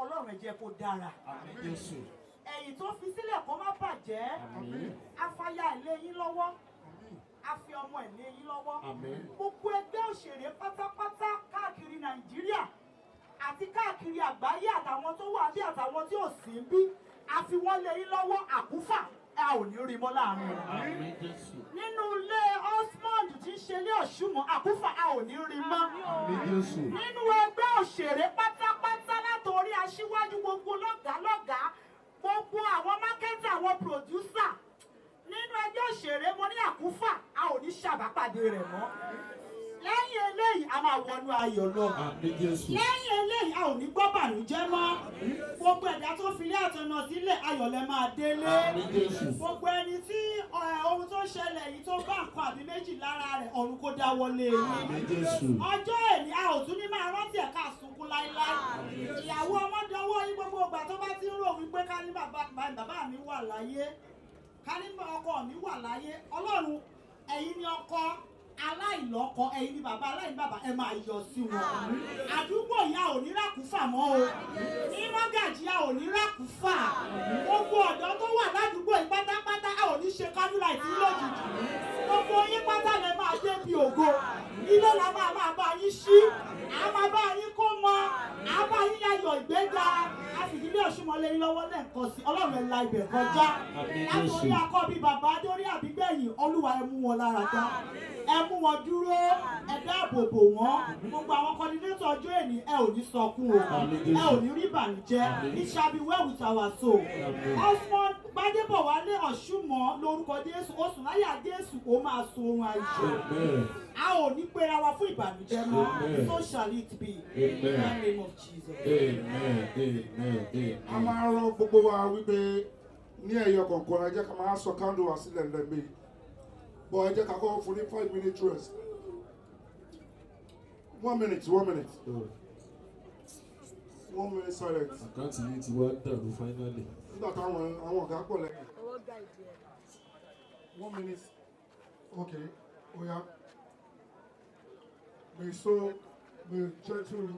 Ọlọ́run, ẹ jẹ́ kó dára. Àmín Jésù. Ẹ̀yìn tó fi sílẹ̀ kó má bàjẹ́. Àmín. Afáyà ẹ̀ lé yín lọ́wọ́, a fi ọmọ ẹ̀ lé yín lọ́wọ́. Àmín. Gbogbo ẹgbẹ́ òṣèré pátápátá káàkiri Nàìjíríà àti káàkiri àgbáyé, àtàwọn tó wà bí àtàwọn tí ò sí bí, a fi wọ́n lé yín lọ́wọ́. Àkúfà, ẹ ò ní rí mọ́ láàrin wọn. Àmín Jésù. Nínú ilé Osmond tí ń ṣe ilé Ọ̀ṣùmọ̀, àkúfà, a ò ní rí mọ́. Àmín Jésù. Nínú ẹgbẹ́ òṣèré pátápátá, látòrí aṣíwájú, gbogbo lọ́gàálọ́gàá, gbogbo àwọn marketer, àwọn producer nínú ẹgbẹ́ òṣèré, mo ní àkúfà, a ò ní ṣàbápàdé rẹ̀ mọ́. Lẹ́yìn eléyìí, a máa wọnú ayọ̀ lọ. Àmín Jésù. Lẹ́yìn eléyìí, a ò ní gbọ́ bànújẹ́ mọ́. Gbogbo ẹ̀dá tó fi ilé àtọ̀nà sílẹ̀, ayọ̀ lẹ máa délé. Àmín Jésù. Gbogbo ẹni tí ohun tó ṣẹlẹ̀ yìí tó bá nǹkan àbí méjì lára rẹ̀, ọ̀run kó dáwọ́lé yín. Àmín Jésù. Ọjọ́ èní, a ò tún ní máa rántí ẹ̀ka sunkún láéláé. Ìyàwó ọmọdéwọ́ yín, gbogbo ìgbà tó bá ti ń rò wípé ká ní bàbá bàbá mi wà láyé, ká ní ọkọ mi wà láyé, Ọlọ́run, ẹ̀yin ni ọkọ aláìlọ́kọ, ẹ̀yin ni bàbá aláìní bàbá, ẹ máa yọ sí wọn. Àdúgbò yìí, a ò ní rákùfà mọ́ o. Ní mọ́gàjì, a ò ní rákùfà. Gbogbo ọ̀dọ́ tó wà ládùúgbò yìí pátápátá, a ò ní ṣe candlelight lójijì. Gbogbo yín pátá lẹ máa dé bí ògo. Ilé la máa máa bá yín ṣí, a máa bá yín kó mọ, a bá yín yayọ̀ ìgbéga. A sì ilé Ọ̀ṣunmọ̀lẹ́ yín lọ́wọ́ lẹ́ẹ̀kan sí. Ọlọ́run, ẹ̀ la ibẹ̀ kọjá. Àmín Látòrí Jésù. àkọ́bí bàbá dórí àbígbẹ̀yìn, Olúwa, ẹ mú wọn lára dá, ẹ mú wọn dúró, ẹ dáàbò bò wọ́n. Gbogbo àwọn coordinator ọjọ́ èní, ẹ ò ní sọkún o. Àmín Jésù. Ẹ ò ní rí ìbànújẹ́. Àmín. It shall be well with our soul. Àmín. Osmond Gbadébọ̀ Wálé Ọ̀ṣunmọ̀, lórúkọ Jésù, oṣù láyà Jésù, ó máa sun oorun ayọ̀. Amen. A ò ní pera wa fún ìbànújẹ́ mọ́. Amen. So shall it be. Amen. In the name of Jesus. Amen. Amen. Amen. A máa rọ gbogbo wa wípé ní ẹ̀yọ kọ̀ọ̀kan, ẹ jẹ́ ká máa sọ candle wa sílẹ̀ lẹ́gbẹ̀ẹ́ bọ́. Ẹ jẹ́ ká kọ́kọ́ fún ní 5 minute rest. One minute, one minute, one minute silence. Account yìí ti wá dàrú finally. Nígbà táwọn àwọn ọ̀gá pọ̀ lẹ́yìn. One minute. Okay, oya. May gentle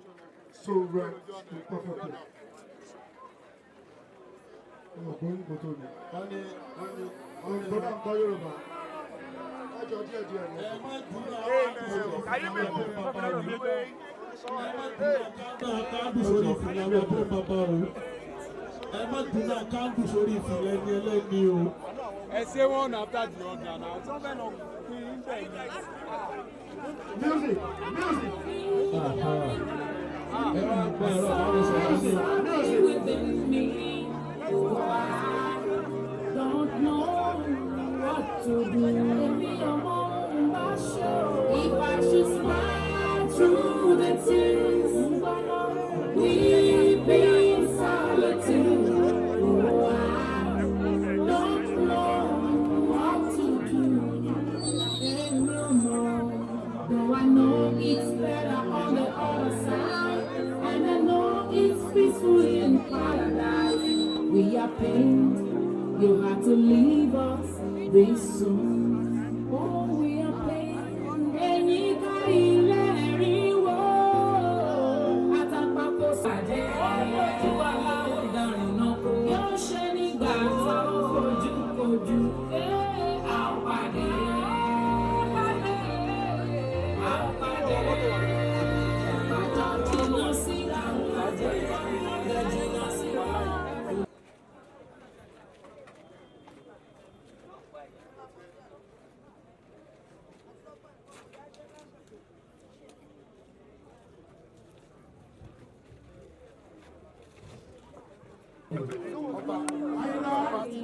soul rest in perfect peace. Ọ̀gbọ́n kò tó ní. Wọ́n ní Ọ̀gbọ́n náà ń gbọ́ Yorùbá. Ẹjọ́ díẹ̀ díẹ̀ ni. Ẹ má dúró bàbá o. Ẹ má dúró candle sórí ìfìlà ọdún bàbá o. Ẹ má dúró candle sórí ìfìlà ẹni ẹlẹ́ni o. Ẹ ṣe one after the other na tí wọ́n fẹ́ lọ pín bẹ́ẹ̀ ni. Music, music. Ẹ wá gba ẹ̀rọ ìbánisọ̀rọ̀ sí. Music. Within me. Oh, I don't know what to do. Èmi ọmọ ń bá ṣe o. If I should smile through the tears, weep in solitude. Oh, I don't know what to do. Èmi ò mọ̀. Though I know it's better on the other side, and I know it's peaceful in paradise. We are pained, you had to leave us this soon. Oh, we are pained. Ẹ̀yin ká ilé rí wò, àtàpàkò sàdé. Ojú àlá ó dàrin náà kò. Yóò ṣe nígbà tá ó fojú kojú. A ó pàdé. A ó pàdé. Àjọ jìnnà síra, àjọ jìnnà síra.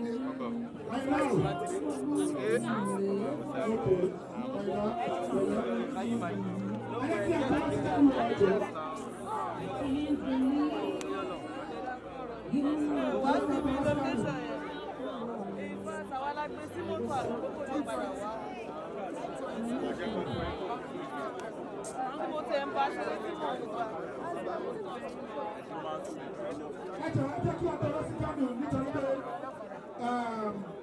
Àyìnlá, Àyìnlá o. Okay, Àyìnlá, Àyìnlá. Ẹ jẹ́ kí a bá ti dẹ́nu ọjọ́. I can't believe you Wá síbi location yẹn. In fact, àwa la gbé sí mọ́tò àkókò tó padà wá. Tí mo tẹ̀ ń bá ṣeré tí mò ń gbà. Ẹ jọ̀ọ́, ẹ jẹ́ kí a tọrọ sí candle nítorí pé